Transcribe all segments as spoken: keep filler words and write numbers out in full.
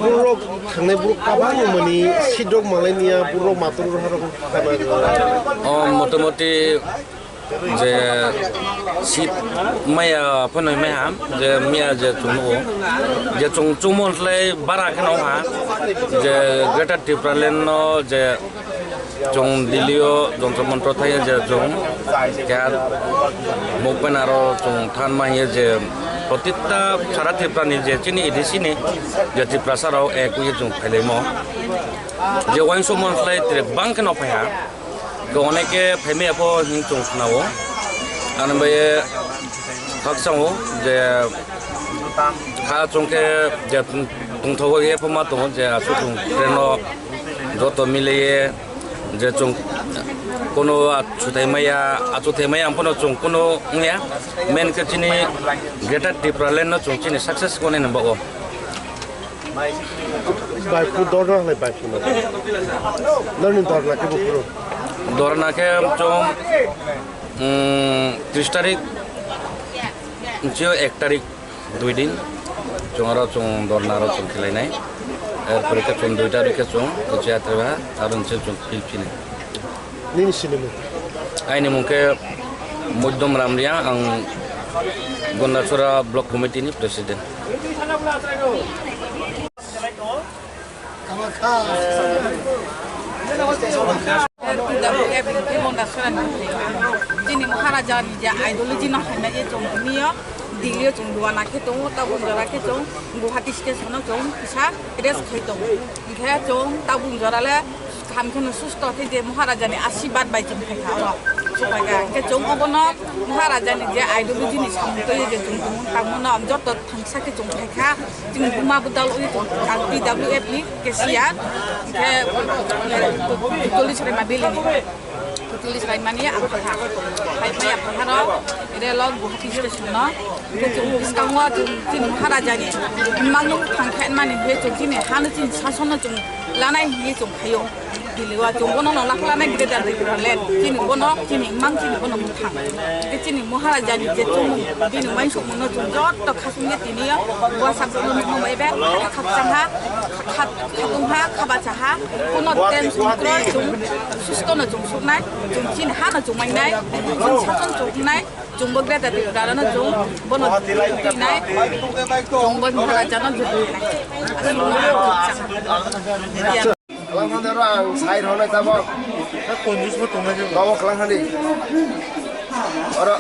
Borok thangnai borok kabang mani sidok malai niya borok matur harok. O motamoti je seat maya phano maya je miya je chwng nugo je chwng chumon khlai bara kheno ha je Greater Tipraland no je chwng Delhi o jontro montro thai je chwng keha movement aro chwng thanma hiye je protita sara Tripura ni je chini A D C ni je Tiprasa rok ek wi chwng phailaimo je uansukmon khlai tere bang kheno phaiha. Ke oneke phaimaya pho hing chwng khwnao. Ani bai khakchang o je kha chwng khe je tongthok ye pho ma tongo je aswk chwng train o joto mileye je chwng kono achuthai maya, achuthai maya ang phano chwng kono wngya. Main khe chini Greater Tipraland no chwng chini success kone nang bago. Bai phu dorna hlai bai phu no. Noni dorna khe buphuru. Dorna khe chwng, mm, tris tarik, nchio ek tarik, dui din. Chwng aro chwng dorna aro chwng khilainai. Erpore khe chwng dui tarik khe chwng, nchio atreba, aro nchio chwng khil phinai. Nini sinimung? Aini mung khe Moddom Ramria, ang Gondachora Block Committee ni President. Chini Maharaja ni je ideology no hamya je chwng tini yo Delhi o chwng duana khe tongo, tabuk jora khe chwng Guwahati station o chwng kisa rest khai tongo. Hinkhe chwng tabuk jora le Kaham kheno susto khe je Maharaja ni asibad bai chwng phaikha oro. Chwng phaikha. Hinkhe chwng obono Maharaja ni je ideology ni samung twi je chwng tongmung tangmung no joto thangsa khe chwng phaikha. Chini buma budal ui chwng T W F ni cashier. Hinkhe Putuli Sraima Valley ni. Putuli Sraima ni ang phaikha. Phai phai ang phaikha ro. Relo Guwahati station no. Hinkhe chwng bwskango chwng chini Maharaja ni mang nung thang khe mani hinkhe chwng chini ha no chini sason no chwng lanai hinwi chwng phaio. Delhi o chwng bono no laklanai Greater Tipraland. Chini bono, chini mang, chini bono mwthang. Tei chini Maharaja ni je chumung, bini uansukmung no chwng joto khasungya tini o. Bwsa bono nukmung bai be khakchang ha, kha-, khatung ha, khabacha ha. Kuno tension kwrwi chwng susto no chwng suknai, chwng chini ha no chwng mainai, chwng sason chwng wngnai. Chwngbo Greater Tripura no chwng bono twi nai, chwngbo Maharaja no chwng twi nai. Aswk no ang chang. Media. Kalang thani oro ang sai rwnai tabok. Tabok kalang thani. Oro.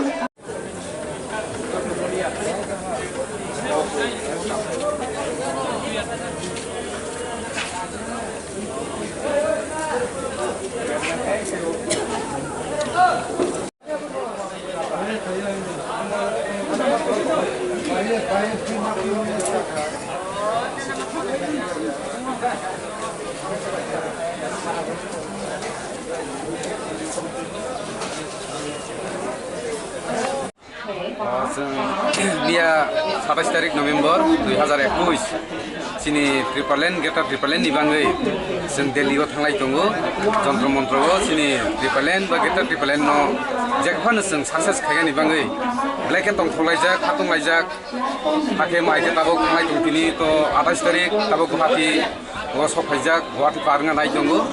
Chwng miya satais tarik November dui hazar ekush. Chini Tipraland, Greater Tipraland ni bagwi chwng Delhi o thanglai tongo, jontro montro o chini Tipraland ba Greater Tipraland no jekphano chwng success khaigani bagwi belai khe tongthok laijak, khatung laijak, hakhe mai khe tabuk thanglai tong tini to atais tarik tabuk Guwahati o sok phaijak, Guwahati par wngna nai tongo,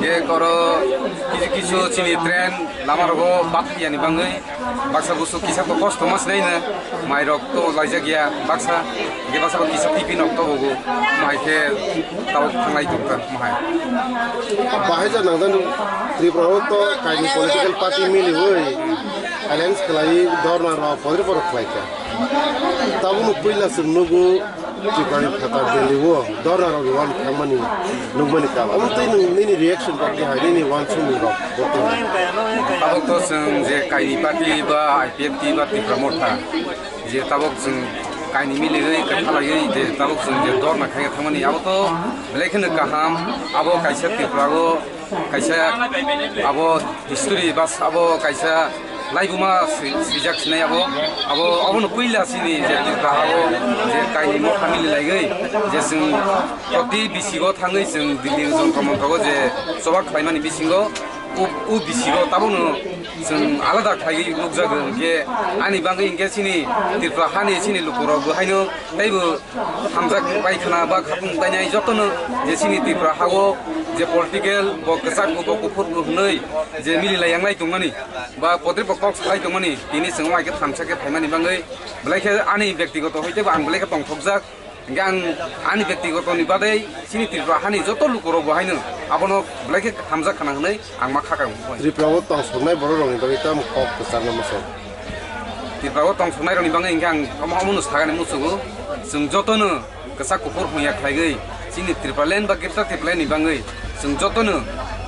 hingke oro kisu kisu chini train lama rogo bathai yani bagwi. Baksa busu kisa to kosto ma sinai na, mai rok to laijak ya, baksa, ge baksa bo kisa pipi nok to bogo, mai khe tabuk thanglai tong ta, mahai. Bahai ja nang dan Tripura o to kaini political party mili oi, alliance khlai dorna rok podre podre khlai kha. Tabuk no puila chwng nugo, Tipani phatar Delhi o dorna rok ni uan thangmani nukmani kama. Omo tei nwng nini reaction rok ni hai nini uansukmung rok bo tong. Tabuk to chwng je kaini party ba I P F T ba Tipra Motha je tabuk chwng kaini milirwi kwthalaiwi je tabuk chwng je dorna khaina thangmani abo to belai kheno kaham. Abo kaisa Tripura o kaisa abo history bas abo kaisa laibuma si-, swijak sinai abo, abo, abono puila sini je Tripura abo je kaini motha mili laigwi je chwng proti bisigo thangwi chwng Delhi ni jontro montro o je choba khlaimani bisingo u, u bisigo tabono chwng alada khlaiwi nukjago. Hinkhe ani bagwi hinkhe chini Tripura hani chini lukurok bo haino teibo hamjak bai khna ba khatung tainai jotono je chini Tripura hao je political bo kwchak bo kuphur bo hwnwi je mili lai yanglai tongmani ba podre bo kok salai tongmani tini chwng uaikhe thamsa khe phaimani bagwi belai khe ani bektigoto hoite bo ang belai khe tongthokjak. Hinkhe ang ani bektigoto ni badai chini Tripura hani joto lukurok bo haino abono belai khe hamjak khna hwnwi ang ma kha kha. Tripura o tong soknai borok rokni bagwi tamo kok kwcharna muchung. Tripura o tong soknai rokni bagwi hinkhe ang omo omono sakani muchungo. Chwng jotono kwchak kuphur hwnya khlaigwi chini Tipraland ba Greater Tipraland ni bagwi chwng jotono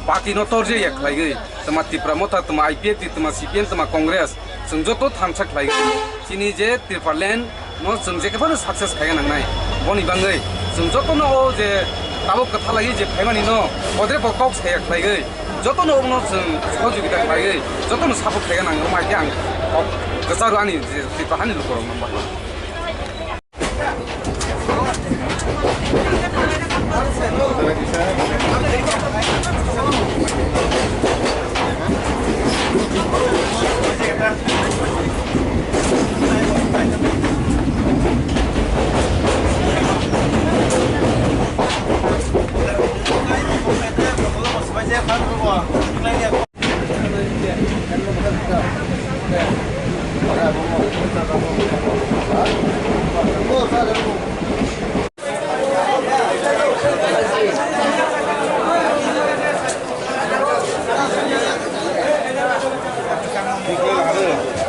party no torje ya khlaigwi tama Tipra Motha tama I P F T tama C P M tama Congress chwng joto thamsa khlaigwi chini je Tipraland no chwng je kwbangno success khaina nangnai. Boni bagwi chwng jotono o je tabuk kwthalai je phaimani no bodre bo kok saya khlaigwi jotono omono chwng sohojogita khlaigwi jotono support khaina nango mai khe ang kok kwcharo ani je Tripura hani lukurok no.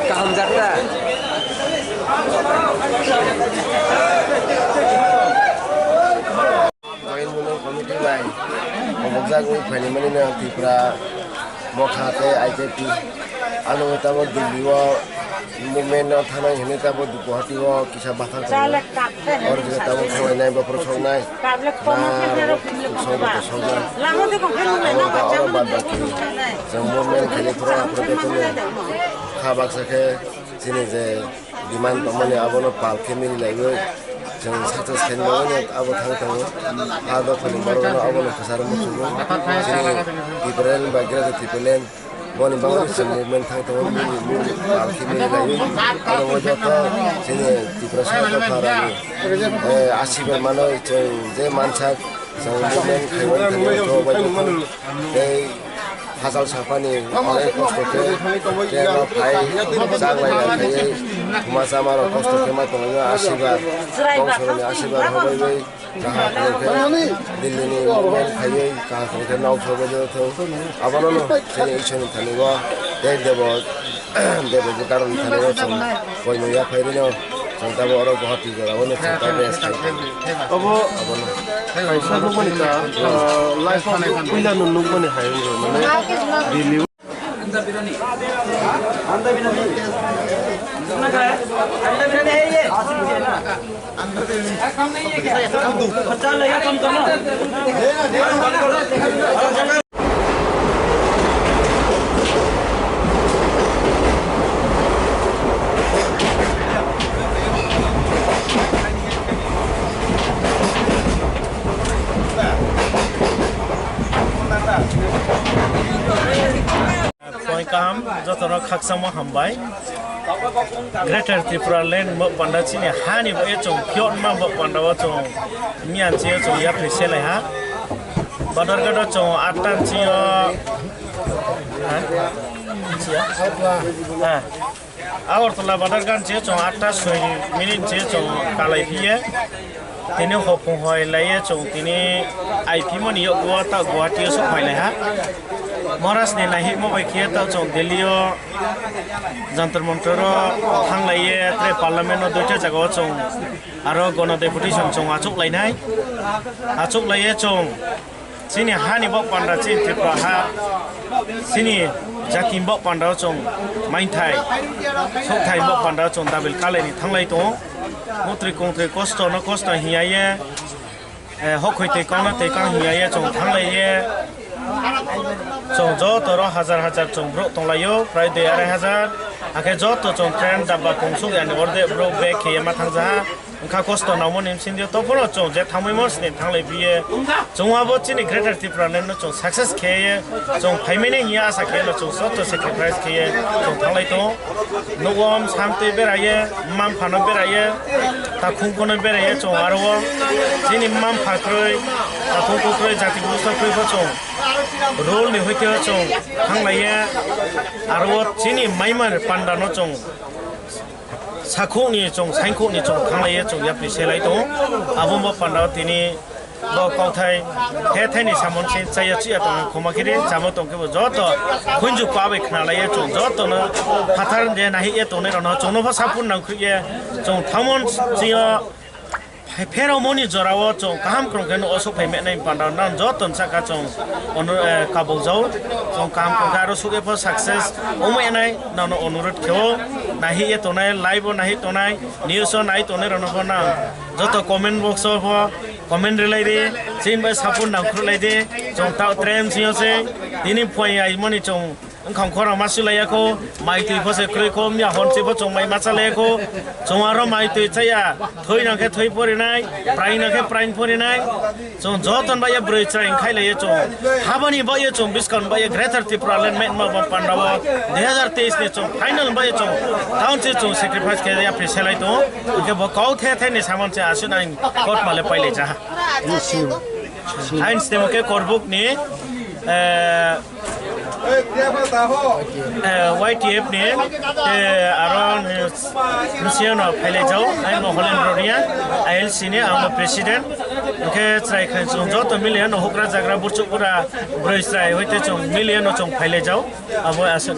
Kaham jak ta. Joint Monol Committee bai khobokjak wng phaini mani no Tripura Motha tei I P F T. Ano tabok Delhi o movement no thanai hinwi tabok Guwahati o kisa bathang tongo. Oro jora tabok thanglainai bophor soknai. Na tabok soknai. Abo ba oro bad baki chwng movement khainai phuru aphuru khe chwng kha baksa khe chini je demand tongmani abono pal khe mili laiwi chwng success khaina bagwi abo thang tongo. A dophani borokno abono kwcharo muchungo. Chini Tipraland ba Greater Tipraland boni bagwi chwng movement thang tongo, mili mili pal khe mili laiwi. Abo joto chini Tiprasa dopha rokni, eh, asirbad manwi chwng je mansak chwng movement khaiwi thangwi tongo bai tei Hachal saphani onek kosto khe, khe no phai chak lai ya khaiwi, thuma chama rok kosto khe ma tonglaima asirbad, bongsorokni asirbad hobaiwi kaham khe Delhi ni movement khaiwi kaham khe nok sogwi thung. Abono no chini Ishwar ni thani o tei debo, debo ni karon ni thani o chwng koimung ya phai rino. Chwng tabok oro Guwahati jora o nukha ta best khai. Obo abono kaisa nukmani ta, ah, life o puila no nukmani hai wngwi mane Delhi o. Phone kaham, jotono khakchangma hambai. Greater Tripura Land bo panda chini hani bo e chwng phiyo ma bo panda o chwng miyan chi o chwng yapri selai ha. Badar gado chwng atan chi o. Ha? Chi o? Ha. Agartala Badar gado chi o chwng atta soi minute chi o chwng kalai phiye. Tini hopung hoi laiye chwng tini I P mani yok Guwahati o sok phai lai ha. Maharaj ni naihimo bai khe ta chwng Delhi o Jantar Mantar o thanglaiye, tre Parliament o duita jaga o chwng aro gono deputation chwng achuk lainai, achuk laiye chwng chini hani bok panda chini Tripura ha, chini jati bok panda o chwng mainthai, sokthai bok panda o chwng dabil kalaini thanglai tongo. Mutri kongtri kosto no kosto hiyaye, eh, hokhoi tei kang no tei kang hiyaye chwng thanglaiye. Chwng joto ro hajar hajar chwng borok tonglaio, prai dui arai hajar. Hakhe joto chwng train dabba kongsuk yani orde borok bag kheye ma thangjaha. Wngkha kosto nangmani bsingtwi, to phano chwng je thangmani sini thanglai phiye. Chwng abo chini Greater Tipraland no chwng success kheye, chwng phaimani hiya asa kheye no chwng joto sacrifice kheye chwng thanglai tongo. Nugo samtwi beraye, mampha no beraye, takhung kono beraye chwng aro o chini mampha kwrwi, takhung kwrwi jati busa kwrwi bo chwng role ni hoite o chwng thanglaiye, aro o chini maimar panda no chwng sakhukni chwng, saikhukni chwng thanglaiye chwng yapri selai tongo. Abo bo panda o tini bo kauthai he thaini samon se chaya chiya tongo, khoma khiri chamo tongkhe bo joto khunju pa bai khnalaiye chwng joto no phatar je nahi e tongnai rokno chwngno pha sapun nang khruye chwng thamon chiyo. Hai pheromoni jorao chwng kaham krwng khe no osuk phai menai panda nan joto saka chwng ono, eh, kabuk jau. Chwng kaham krwng khe aro suk epho success omo enai nano onurot kheo. Nahi e tonai, live o nahi tonai, news o nahi tonai rokno pho nang joto comment box o pho comment rwlai di, chini bai support nang khruklai di. Chwng ta train sio se tini phai ai mani chwng wngkham khorang ma swilaiya kho, mai twi pho se kwrwi kho, miya hon se pho chwng mai ma chalaiya kho. Chwng aro mai twi chaya, thwi nang khe thwi porinai, prai nang khe prai porinai. Chwng joton bai ya bwrwi chwrai khai laiya chwng. Habani bai ya chwng biskon bai ya Greater Tipraland met ma ba panda o dui hazar teis ni chwng final bai ya chwng. Taun se chwng sacrifice khe ya phi selai tongo. Hwnkhe bo kau the the ni samon se asin ang kot male pai lai jaha. Hain stemo khe Korbuk ni, eh, eh, Y T F ni, eh, aro ni, misiano phailai jau, ai mo Holen Roria, I L C ni, ang president, hwnkhe chwrai khai chwng joto miliya no hukra jagra burchuk bura bwrwi chwrai hoite chwng miliya no chwng phailai jau, abo aswk.